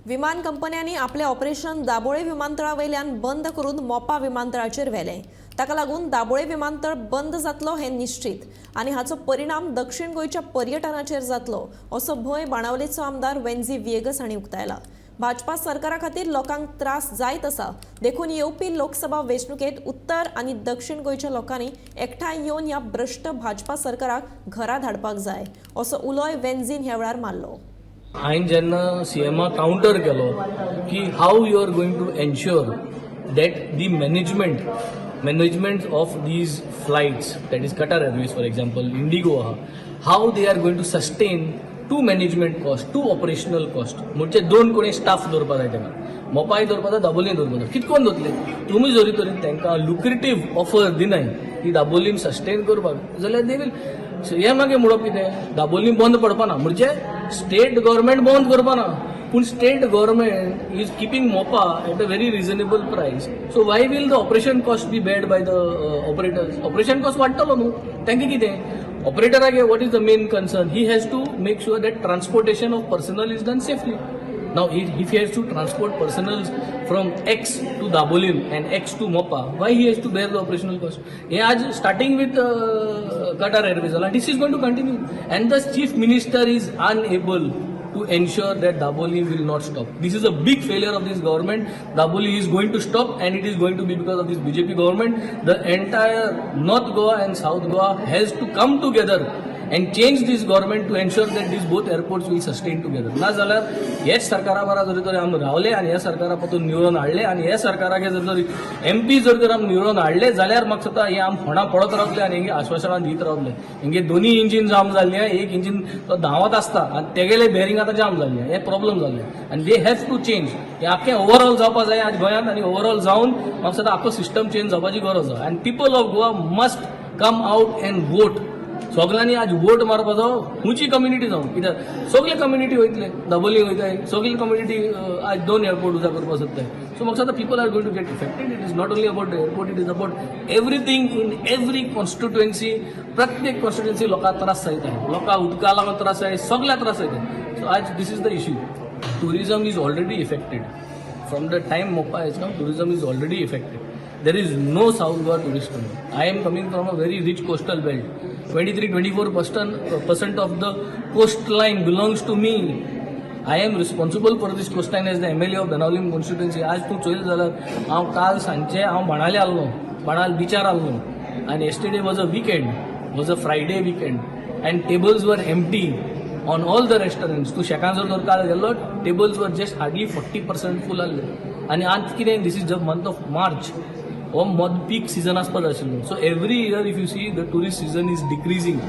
विमान कंपन्यांनी आपलें ऑपरेशन दाबोळे विमानतळा वयल्यान बंद करून मोपा विमानतळाचेर व्हेलें. ताका लागून दाबोळे विमानतळ बंद जातलो हें निश्चीत आनी हाचो परिणाम दक्षिण गोंयच्या पर्यटनाचेर जातलो असो भंय बाणावलेचो आमदार वेन्झी व्हिएगस हांणी उक्तायला. भाजपा सरकारा खातीर लोकांक त्रास जायत आसा, देखून येवपी लोकसभा वेंचणुकेंत उत्तर आनी दक्षिण गोंयच्या लोकांनी एकठांय येवन ह्या भ्रश्ट भाजपा सरकाराक घरा धाडपाक जाय असो उलोय वेन्झीन ह्या वेळार मारलो. हांवें जेन्ना सीएमाक कावंटर केलो की how you are going to ensure that the management of these flights, that is Qatar Airways, for example, IndiGo आहा, how they are going to sustain two management cost, two operational cost? म्हणजे दोन कोणी staff दवरपा जाय तांकां, मोपाय दवरपा जाय, दाबोलीन दवरपा जाय. कित कोन्न दवरतले तुमी? जरी तरी तांकां लुक्रेटीव ऑफर दिनाय की दाबोलीन सस्टेन करपाक जाल्यार they will. हें मागीर म्हणप कितें, दाबोली बंद पडपाना म्हणजे स्टेट गव्हर्मेंट बंद करपाना, पूण state government is keeping Mopa at a very reasonable price, so why will the operation cost be borne by the operators? Operation cost वाडटलो न्हू. तांकां कितें, ऑपरेटराक what is the main concern? He has to make sure that transportation of personnel is done safely. Now, if he has to transport personnel from X to Dabolim and X to Mopa, why he has to bear the operational cost? हे आज starting with Qatar Airways, and this is going to continue. And the chief minister is unable to ensure that Dabolim will not stop. This is a big failure of this government. Dabolim is going to stop, and it is going to be because of this BJP government. The entire North Goa and South Goa has to come together and change this government to ensure that these both airports will sustain together. ना जाल्यार हेच सरकारा बारा जरी तर आमी रावले आनी ह्या सरकारा पासून निवडून हाडले आनी ह्या सरकाराक जर तर एमपी जर तर आमी निवडून हाडले जाल्यार म्हाका दिसता हे आमी फोंडा पडत रावतले आनी हेंगे आश्वासनां दीत रावतले. हेंगे दोनी इंजीन जाम जाल्ले, एक इंजीन तो धांवत आसता आनी तेगेले बेरिंग आतां जाम जाल्ले. हे प्रॉब्लम जाल्ले आनी they have to change. हे आख्खें ओवरऑल जावपा जाय आज गोंयांत आनी ओवरऑल जावन म्हाका दिसता आख्खो सिस्टम चेंज जावपाची गरज आसा आनी people of Goa must come out and vote. सगळ्यांनी आज वोट मारपाचो, खंयची कम्युनिटी जावं, कित्याक सगळे कम्युनिटी वयतले, दाबोली वयताय, सगळी कम्युनिटी आज दोन एअरपोर्ट उजा करपाक सोदताय. सो म्हाका दिसता people are going to get affected. It is not only about the airport, it is about everything in every constituency. प्रत्येक कॉन्स्टिट्युएन्सी लोकांक त्रास जायत आहे, लोकांक उदका लागून त्रास आहे, सगळ्या त्रास जायत. सो आज this is the issue. Tourism is already affected. From the time Mopa has come, tourism is already affected. There is no South Goa tourist coming. I am coming from a very rich coastal belt. 23 24% of the coastline belongs to me. I am responsible for this coastline as the MLA of Benaulim constituency. आज तूं चोयलें जाल्यार हांव काल सांजचे हांव बाणाले आसलो, बाणाल बिचार आसलो आनी yesterday was a weekend, was a Friday weekend, and tables were empty on all the restaurants. तूं शेकान जर तर काल गेल्लो, tables were just hardly 40% full आहले. आनी आज कितें, this is the month of March, हो मद पीक सिजन आसपा जाय आशिल्लो. So every year, if you see, the tourist season is decreasing.